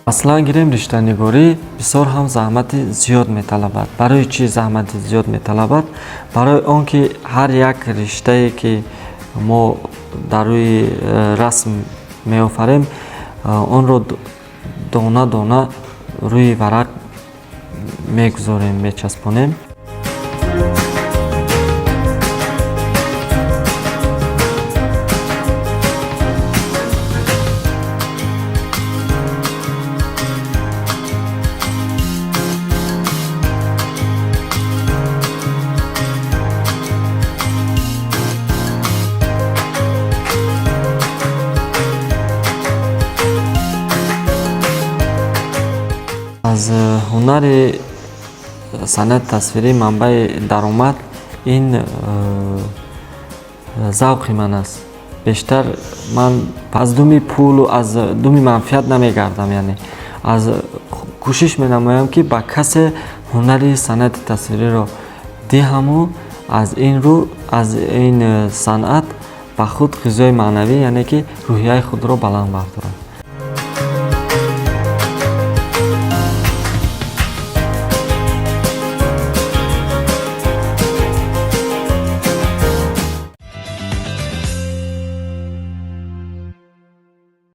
Аслан гирем, риштанигорӣ бисёр ҳам заҳмати зиёд металабад. Барои чӣ заҳмати зиёд металабад? Барои он ки ҳар як риштае, ки мо дар рӯи расм меофарем, онро дона дона рӯи варақ мегузорем, мечаспонем. Аз ҳунари санъати тасвирӣ манбаи даромад ин завқи ман аст. Бештар ман аз думи пулу аз думи манфиат намегардам, яъне аз кӯшиш менамоям, ки ба касе ҳунари санъати тасвириро диҳаму аз ин рӯ аз ин санъат ба худ ғизои маънавӣ, яъне ки рӯҳияи худро баланд бардорам.